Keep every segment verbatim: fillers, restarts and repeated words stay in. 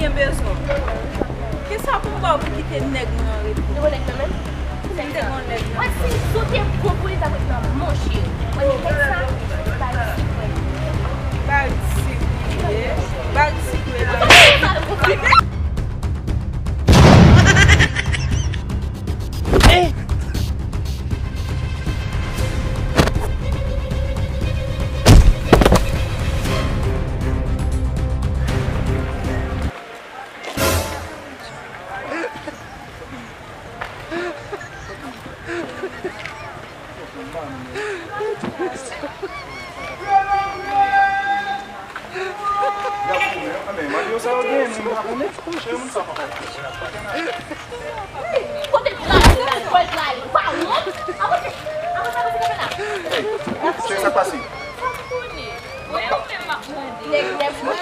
Gen bezwen. Kisa pou m ba w pou kite nèg mwen an repo? Ou te gon nèg nan menm? Si m te gon nèg nan menm. Mwen, si m sou te bon pou li, ta mèt nan manche. Mwen, nèg sa, bay sikre. Bay sikre. Bay sikre. Kote drapo la, kote drapo la, pa wont. Avanse, avanse, avanse kanpe la. Hey, cheri, sa k pase? Sa m konnen. Mwen ou menm m ap mande. Nèg nèf mwen.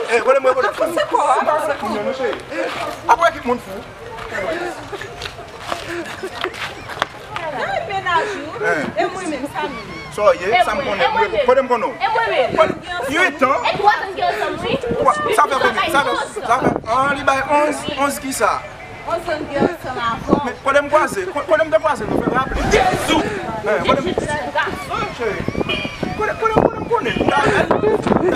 Hey, kote mwen, kote mwen? Apre ki moun fou. Nan mennaj ou. Hein. E mwen menm, sa m ye? Sa w ye? Sa m konnen. Kote m konnen w? E mwen menm. Uit an? E twa tan n gen ansanm, wi. Sa fè konbyen? Sa fè, sa fè, ah, li bay onz, onz kisa? Onz an n gen ansanm avan. Men, kote m kwaze? Ko-, kote m te kwaze nou? Fè m raple. Jezi! Hein, kote m, cheri. Kote, kote, kote m konnen? M t avè l. M t